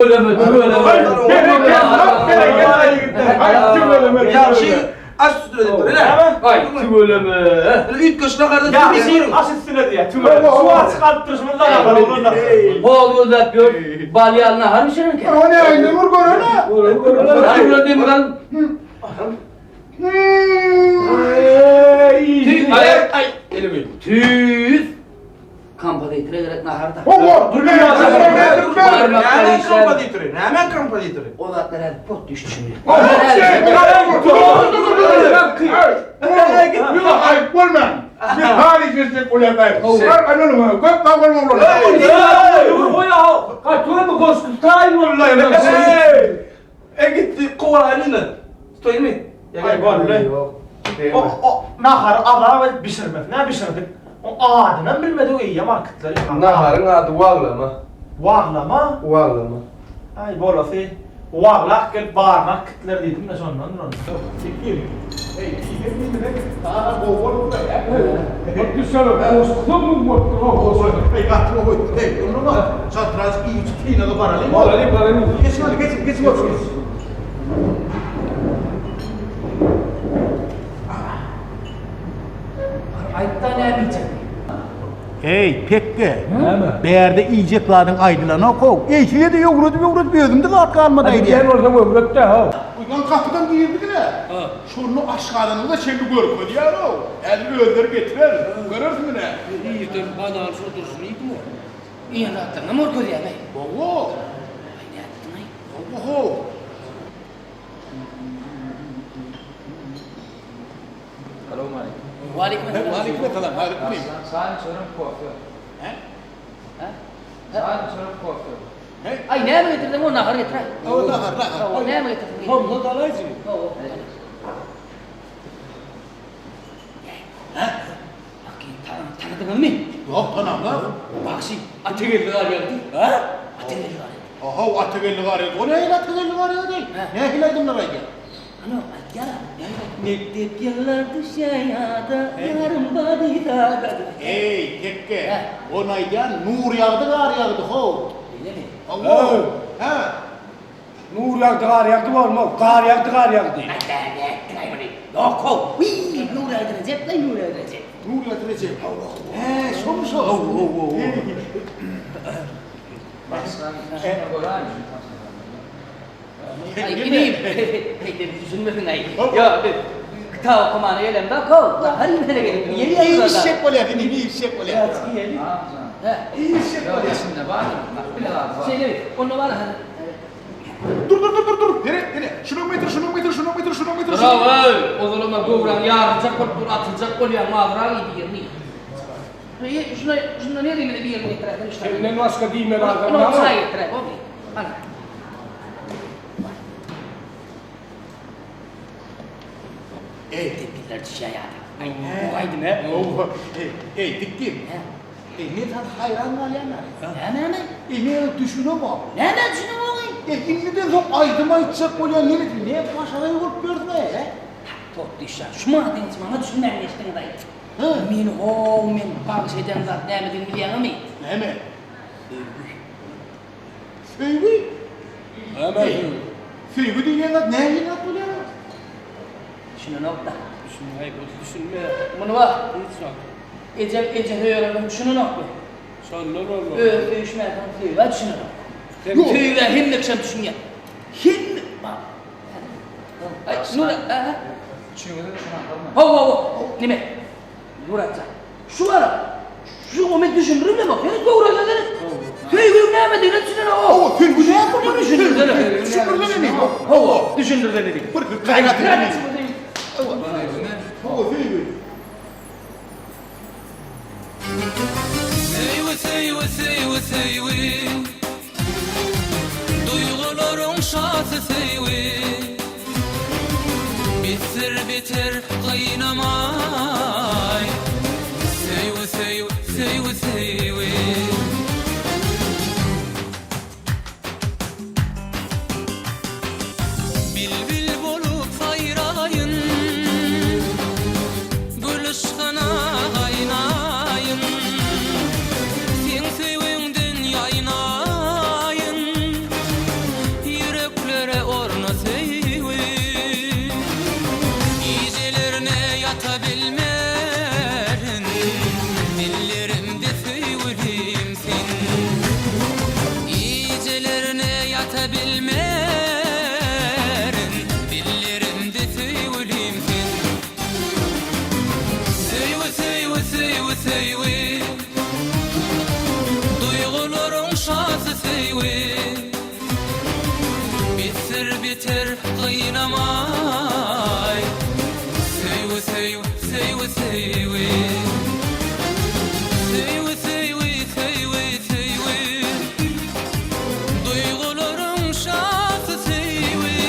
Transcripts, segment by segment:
Tüweleme, tüweleme. Ýagşy aş üstüne diýip dur, Aý, tüweleme. Üýtgeşik naharda Ýagşy aş üstüne diýýär. Tüweleme. Suw açyk alyp durşumyz da habar oglanlar. Hol gözläp ýör. Bal ýaly nahar bişiren eken. O ne aýdy bir görene. Hadi bilen dem bakalım. Tüy, ay, ay, elimi. Tüz. Kompozitora gerek nahar-da. Hawa, Dur, Näme kompozitory? Näme kompozitory? O zatlar häzir pot düşdi şimdi. Aýyp bolmaň. Biz haly geçsek bolýar. Köp sag boluň oglanlar. E gitdi, kowalaýyn indi. Tutaýynmy? Aý, boldy. O, o, nahary azap edip bişirmesi. Nä bişirdik? O adynam bilmedik eýýäm arkytlar. Naharyň ady waglama. Waglama? Waglama. Aý, bolasy. Waglak gelip baryny arkytlar diýdim-de şondandyr ony. Aýtda näme iýjek? Eý, Pekge, bärde iýjek zadyň aýdylanok-ow. Eýsige-de öwredip-öwredip özümde zat galmady aýdýan. Sen bolsaň öwret-dä-how. Uýdan gapydan girdigine, şonda aşgazanyňyza çenli görkezýär-ow. Häzir özleri getirer, görersiň ine. Irden banan şo durşuny iýdim-ow. Iýen zatlaryňam görkezýär-aý. Hawa. Aý, nätdiň-aý? Hawa-how. Waleýkim essalam. Waleýkim essalam. Haýyr inim. Çaý çörek kofe. Hä? Hä? Çaý çörek kofe. Aý näme getirdiň o nahar getir. O nahar nahar. Hawa näme getirdiň? Pomza dalaýjy. Hawa. Hä? Bakyn tanadyňyzmy? Ýok tanamok. Bagşy Atageldi Garýagdy. Hä? Atageldi Garýagdy. Ohow Atageldi Garýagdy. O nähili Atageldi Garýagdy? Nähili aýdymlar aýdýar? Ana aýdýar. Mekdep ýyllar düşýär ýada, ýarym badysada. Eý, tekge, ony aýdýan Nurýagdy Garýagdy how. Beýlemi? Hawa. Hä? Nur ýagdy, gar ýagdy bolmaz. Gar ýagdy, gar ýagdy. Aý, nätdiň aý muny? Ýok how. Wiý, Nurýagdy Rejep-laý, Nurýagdy Rejep. Nurýagdy Rejep. Hä, şomy şo? Hawa, hawa, hawa. Başdan şuna göräýme. Aý, inim, eýsem düşünmediň-aý. Ýok, biz kitap okamana gelemzok how, nahar iýmäne gelip, iýeli Iýip içjek bolýas, inim, iýip içjek bolýas. Iýeli. Hä? Iýip içjek bolýas. Içinde bardyr, bile zady bar. Şeýle, onda bar hany. Dur, dur, dur, dur, dur. Seret, ine, şunuň getir, şunuň getir, şunuň getir, şunuň getir. Bravo, eý, ozalama göwräň ýaryljak bolup dur, atyljak bolýaň, mazyrak iý diýerini. Eý, şuna, şundan herimize birini getiräýsene, üç tane. Senden başga diýmeli adam Ol barmy? çaý getiräý, boldy. Ana. Eý, Tepkiler düşýär ýa-da. Aý, bu aýdym, he? Eý, eý, dikdim. Eý, men saňa haýran galýan ýaly. Näme, näme? Eý, men düşünemok. Nämä düşünemogyň? Eý, indiden soň aýdym aýtjak bolýan ýene ne başagaý bolup ýörsüň-eý, he? Top düşýär. Şu maňa maňa düşünmän geçdiňiz-aý. Men how, men bagyş eden zat nämedigini bilýäňizmi? Näme? Söýgi. Söýgi? Näme söýgi? Söýgi diýlen zat nähili zat bolýar? Düşünenok-da. Düşünmeý, bu düşünmeýär. Muny bak. Hiç wagt. Ejem eje söýerenok düşünenokmy? Şondan bolmaly. Özi söýüşmänsoň söýgä düşünenok. Ýok. Söýgä hemme kişem düşünýär. Hemme bak. Aý, Nura, aha. Üçüňize de şuny atarmy? Hawa, hawa. Nime? Nuratjan. Şu ara. Şu o men düşündirip bilemok. Seni göwrede seni. Söýgüň nämedigine düşünenok. Hawa, söýgi näme bolýar? Düşündirsene. Düşündirsene. Hawa, düşündirsene diýip. Bir gaýrat et. Hawa, söýgi. Söýgi söýgi söýgi söýgi Duýgularyň şasy söýgi Bitdir biter gynamaý Söýgi söýgi söýgi söýgi. Bilbil bolup saýraýyn, Gül yşgyna gaýnaýyn, Seň söýgiňden ýaýnaýyn. ýata bilmerin Dillerimde söýgülim sen Söýgi söýgi söýgi söýgi Duýgularyň şasy söýgi Beter beter gynamaý Söýgi söýgi söýgi söýgi Söýgi söýgi söýgi söýgi Duýgularyň şasy söýgi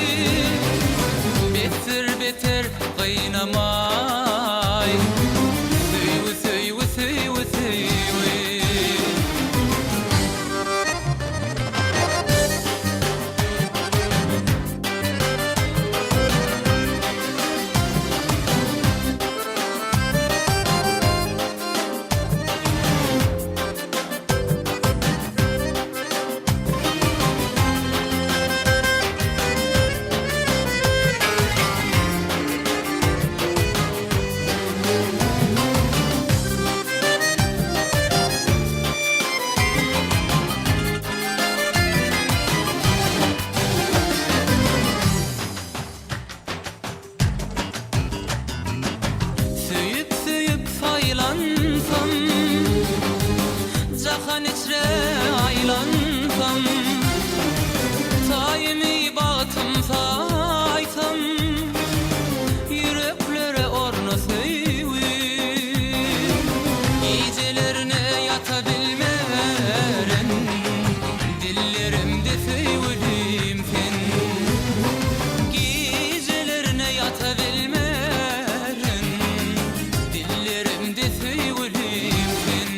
Beter beter gynamaý Söýgi söýgi söýgi söýgi. Söýüp söýüp saýlansam Jahan içre aýlansam Taýymy bagtym saýsam Ýüreklere orna söýgi Gijelerine ýata bilmerin Dillerimde söýgülim sen Gijelerine ýata bilmerin Dillerimde söýgülim sen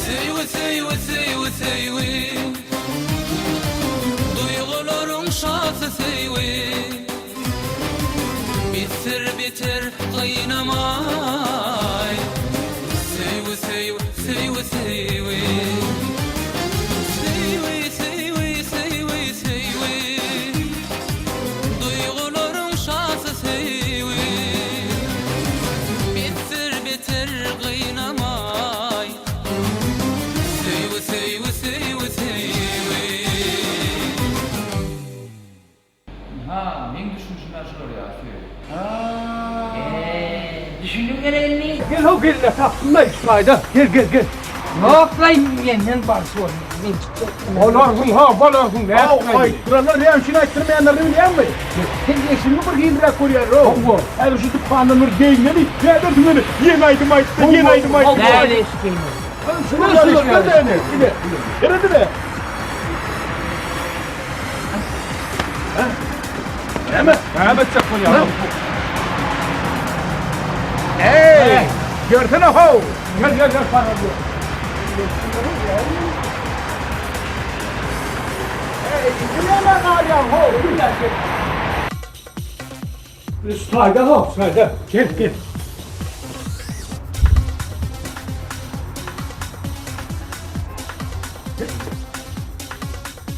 Söýgi söýgi söýgi söýgi Duýgularyň şasy söýgi Beter beter gynamaý Söýgi söýgi söýgi söýgi Söýgi söýgi söýgi söýgi Duýgularyň şasy söýgi Beter beter gynamaý Söýgi söýgi söýgi söýgi. Ha, meň düşünişimä şular ýaly söýgi. Eee, düşündiň gerek indi? Gel how geline tapdym-laý şu taýda. Gel gel gel. Ýok-laý, menden barysy bolmaz. Men çykjak. Bolarsyň ha, bolarsyň. Haw, aýtdyranlar näme üçin aýtdyrmaýanlaryny bilýäňmi? Sen eşigiňi bir hiliräk görýän-ow. Hawa. Häzir şu dükandan bir geýinmeli. Nädersiň ýöne? Ýene aýdym aýtdy, ýene aýdym aýtdy. Näle eşik geýmeli? Şular ýaly eşikler-de ine. Ine. Seredi-de. Näme? Näme etjek bolýar? Eý, görsene how. Gel gel gel para diýär. Eý, indi näme galýaň how? Şaýda how, şaýda. Gel gel.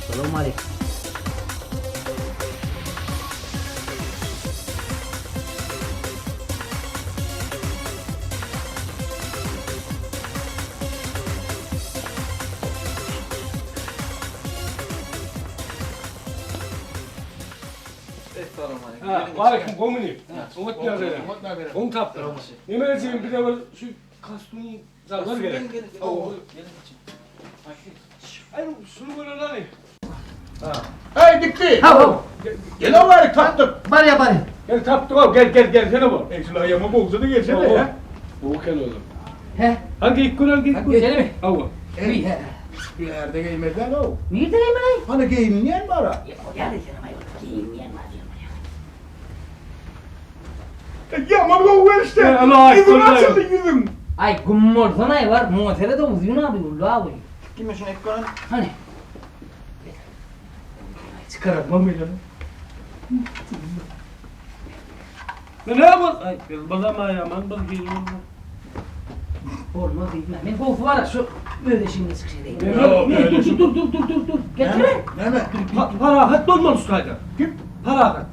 Salowmaleýkim. Waleýkim gowmyny? Oňat ýagdaýlar. Gowy tapdyr. Neme etjegim bize bir şu kostýum zallar gerek. Aý şuny göreli. Eý dikdi. Ha ho. Gel bari tapdyk. Barýa barýa. Gel tapdyk o gel gel gelsene bol. Eý şular ýama gowsa-da gelsene ya. Gowy eken olam. He. Ha geýip gör al geýip gör. Gelemi? Hawa. Eý he. Bu ýerde geýmezler o. Nirde geýmeli? Hany geýinýän bara. Ýa desene aý geýinýän bar diýen. Ýaman gowy gelişdi. Ýüzüň açyldy ýüzüň. Aý güm bolsana aý bar muňa seret uzyn abi uly abi. Kime şunu ek gören? Hany. Çykaratma meni. Ne bol? Aý bolama ýaman bol geýin. Bolmaz diýme. Men gowsy bar şu öz eşigimde çykyş edeýin. Dur dur dur dur dur dur. Getir. Näme? Parahat bolmaly şu taýda. Kim? Parahat.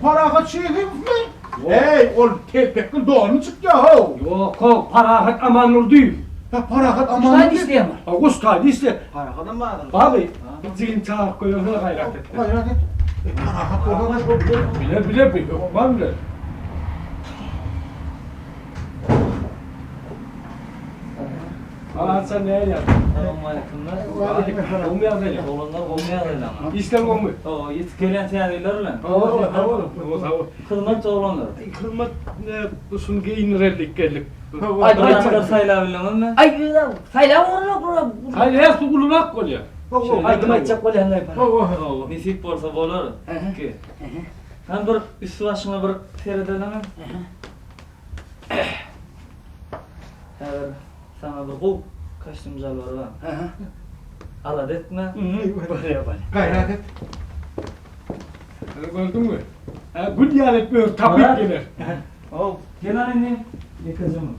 Parahat Şehimovmy? Eý, ol telpekli dony çykýar how. Ýok, how, Parahat Amandurdyýew. Ya Parahat aman. Usta işleýär. Ha usta işle. Parahatam bardyr. Bagy, bir jigini çagyryp goýarsana gaýrat et. Gaýrat et. E, Parahat bolsa da Bile bile bir hökman bile. Parahat sen näme ýapdyň? Salowmaleýkumlar. Gowy ýagdaýlar. Oglanlar gowy ýagdaýlarmy? Işler gowmy? Hawa, ýetip gelýän täze ýyllar bilen. Hawa, sag boluň. Hawa, sag bol. Hyzmat oglanlar. Hyzmat ne, şuny geýindirerlik geldik. Gyzlar saýlap bildiňizmi? Aý, saýlap bolanok. Saýlaýas bu ulurak bolýar. Aýdym aýtjak bolýan-laý. Hawa, hawa. Nesip bolsa bolar. Ki. Sen bir üsti başyňa bir seredeliň. Häzir saňa bir gowy kostýum jalbar bar. Alada etme. Bolýar, bolýar. Gaýrat et. Gördüňmi? Ha, gül ýaly etip öz tapyp geler. Ow, gel an indi. Ýekeje mün.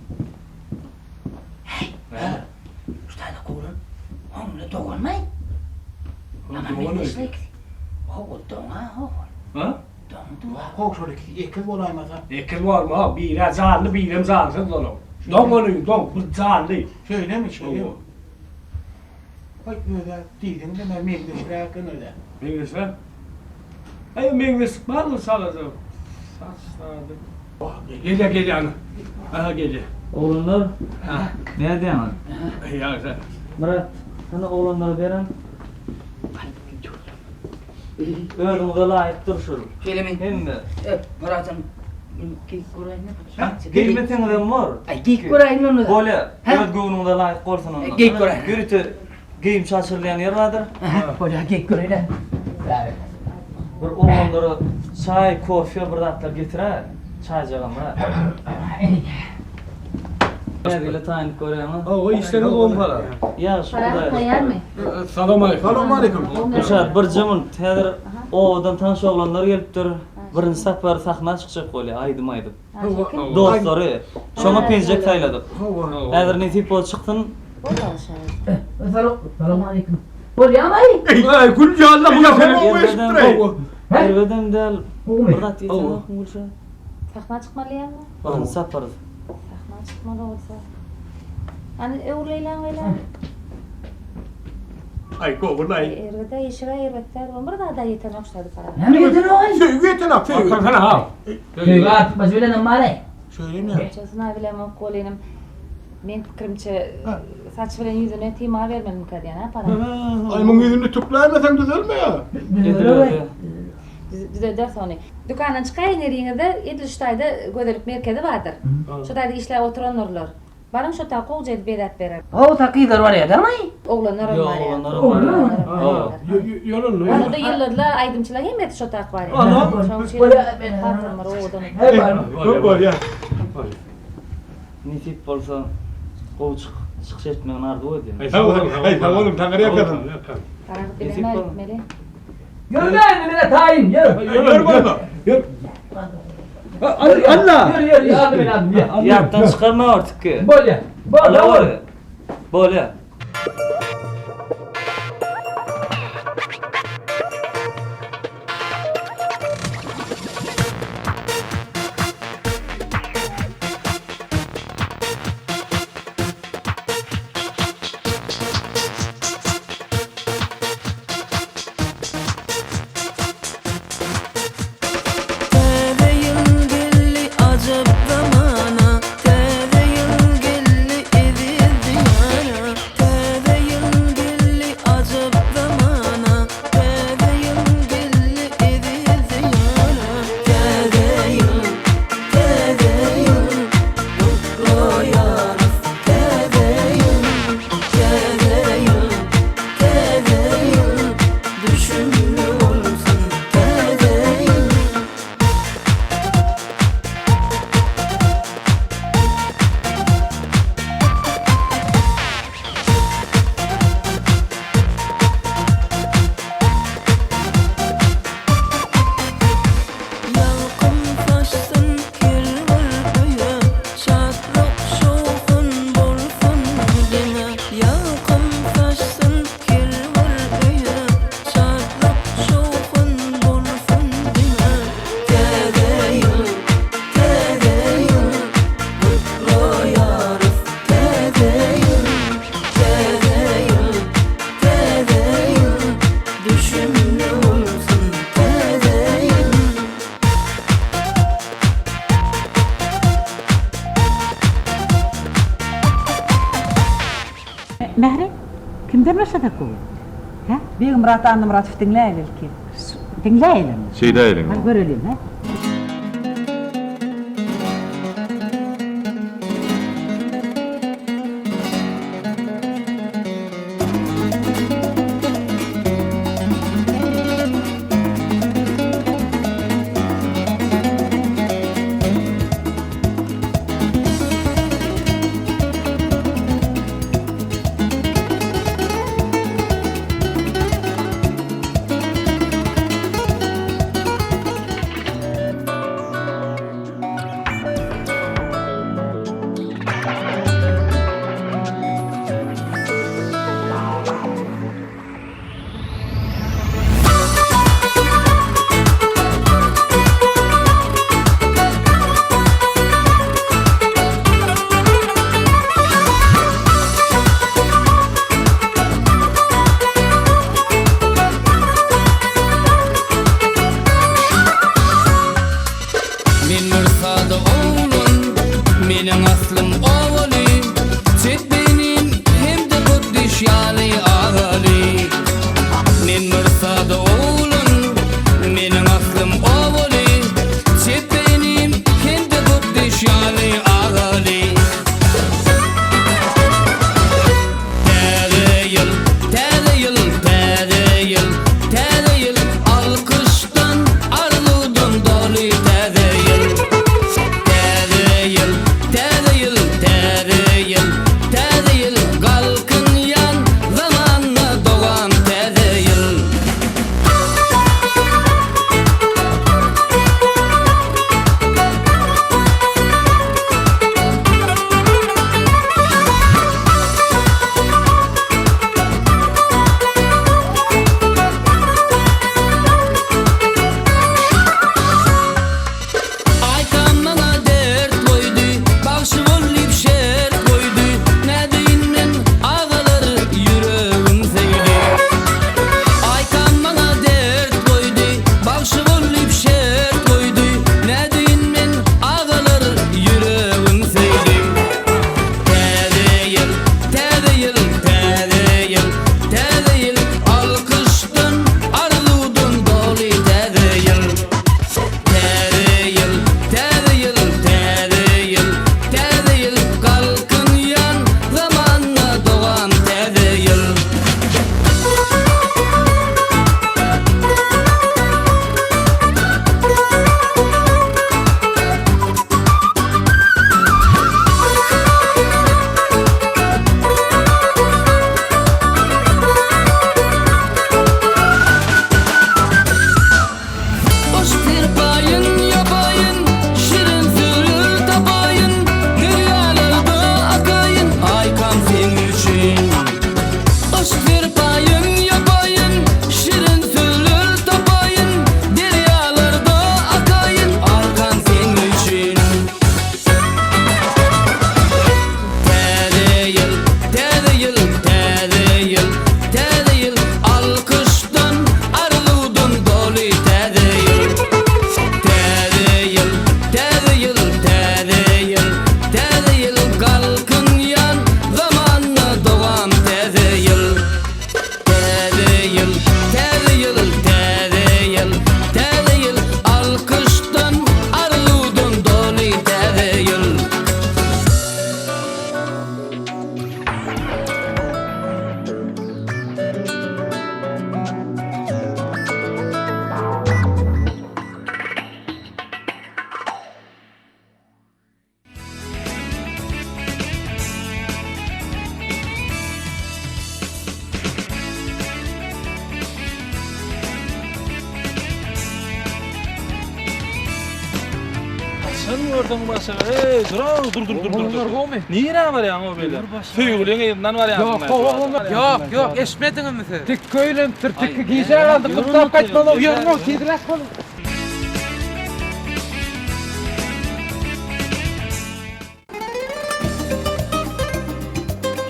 Şu taýda gowlan. Oňla doganmaý. Aman meňzeşli ikisi. Ho, doňa, ho. Ha? Doňdy. Wah, şol ikisi ekiz bolaýmasa. Ekiz bolma, ha, biri janly, birem jansyz bolar. Doň onuň, doň, bu janly. Şeýlemi, şeýlemi? Haý, özä diýdiň-de, men meňzeşräk eken özä. Meňzeşräk? Aý, meňzeşlik barmy çalaja? Saç zady. Gelýär, gelýär ana. Aha, gelýär. Oglanlar, nädýäňiz? Ýagşy. Myrat, hany oglanlara beren. Özüňize laýyk durşul. Şeýlemi? Hemme. E, Myratjan, geýip göräýin. Geýmeseňizem bor. Aý, geýip göräýin onda. Bolýar. Öz göwnüňize laýyk bolsun onda. Geýip göräýin. Ýörite geýim çalşyrylýan ýer bardyr. Bolýar, geýip göräýin. Bir oglanlara çaý, kofe bir zatlar getir-ä. Çaýjagam bar. Nägile taýynyp görýäňiz? Hawa, işleriňiz gowumy Parahat? Ýagşy, Parahat Hudaýa taýýarmy? Salam aleýkum. Salam aleýkum. Gülşat, birje minut. Häzir obadan tanyş oglanlar gelipdir. Birinji sapar sahna çykjak bolýar, aýdym aýdyp. Dostlary. Şoňa penjek saýladyk. Häzir nesip bolsa çyksyn. Salam aleýkum. Bolýamy? Eý, gül ýaly bu Erbedem, erbedem däl. Bir zat diýseňokmy Gülşat? Sahna çykmaly ýaňmy? Birinji sapar. Sahna çykmaly bolsa. Hany öwrüleýläň welin. Aý gowy-laý. Erbet-ä işige erbet däl. Bir zada ýetenok şady Parahat. Näme ýetenok-aý? Söýgi ýetenok, söýgi. Otursana ha. Söýgi artykmaç bilenem bar-aý. Şeýlemi? Şosyna bilemok welinim. Meň pikirimçe saç bilen ýüzüne tima bermelimikä diýen ha Parahat. Aý muň ýüzüni tükläýmeseň düzelmeýär. Düzeler. Düzederis ony. Dükandan çykaýyn eriňizde edil şu taýda gözellik merkezi bardyr. Şu taýda işläp oturandyrlar. Baryň şo taý gowja edip bezäp berer. Ho ta gyzlar barýa dälmi? Oglanlaram Ýok, barýa. oglanlaram barýa. Hawa. Ýörün. Onda-da ýyldyzlar, aýdymçylar hemmesi şo tak barýa. Şonuň üçin hatyrymyr owadan. Bolýa. Nesip bolsa gowy çykyş etmegini arzuw edýän. Aý sag boluň, aý sag boluň, Taňry ýalkasyn. Parahat bilen gitmeli. Ýörme indi menä taýyn, ýör. Ýör bolma. Ýör. Alla. Ýör, ýör, ýör, aldym men aldym, ýör. Ýatdan çykarma artyk. Bolýa. Bolýa. Bolýa. Täze ýyl geldi ajap zamana, Täze ýyl geldi eziz diýara. Diňlemesek gowy. Hä? Begmyrat Annamyratow diňläýeli ilki. Diňläýeliň. Şeýdäýeliň. Hany göreliň, hä? Men bir sada oglan, meniň aslym obaly, Çep beýnim hem-de but diş ýaly agaly. Men bir sada oglan, meniň aslym obaly, Çep beýnim hem-de but diş ýaly agaly. Täze ýyl, täze ýyl, täze ýyl, täze ýyl, Alkyşdan, arzuwdan doly täze ýyl. Täze ýyl, täze ýyl, täze ýyl, täze ýyl, Galkynýan zamanda dogan täze ýyl. Aýtam maňa dert goýdy, Bagşy bol diýip şert goýdy, Nädeýin men agalar ýüregim söýdi. Aýtam maňa dert goýdy, Bagşy bol diýip şert goýdy, Nädeýin men agalar ýüregim söýdi. Täze ýyl, täze ýyl, täze ýyl, täze ýyl, Alkyşdan, arzuwdan doly täze ýyl. Täze ýyl, täze ýyl, täze ýyl, täze ýyl, Galkynýan zamanda dogan täze ýyl. Boş serpaýyn ýapaýyn, Şirin sözler tapaýyn, Derýalarda akaýyn, Aýkam seň üçin. Boş serpaýyn ýapaýyn, Şirin sözler tapaýyn, Derýalarda akaýyn, Aýkam seň üçin. Täze ýyl, täze ýyl, täze ýyl, täze ýyl, Alkyşdan, arzuwdan doly täze ýyl. Täze ýyl, täze ýyl, täze ýyl, täze ýyl, Galkynýan zamanda dogan täze ýyl. Täze ýyl, täze ýyl, täze ýyl, täze ýyl, Alkyşdan, arzuwdan doly täze ýyl. Haçan gördüň başa? Eý, dur, dur, dur, dur, dur. Nirä barýaň o beýle? Söýgüliň yzyndan barýarsyň. Ýok, ýok, eşitmediňizmi siz? Tikki öýlenipdir, tikki gijä galdy, gutlap gaýtmaly, ýörüň, tizräk boluň.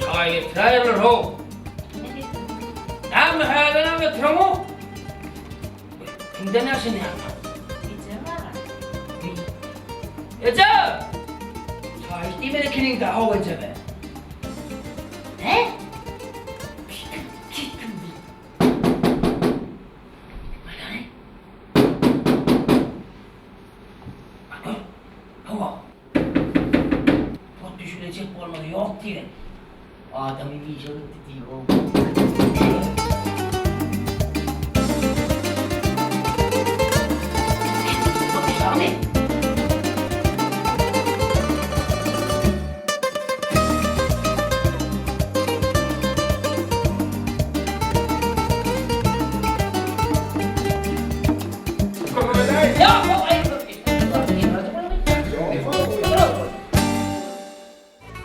Çaý getiräýerler how. Näme häzirem getireňok? Kimden ýaşanýaň? Ejem aga. Eje! Çaý iç diýmeli ekeniň-dä how ejeme. Hä? Ýok diýen. Adamy işe gitdi diýip.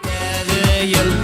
Täze ýyl.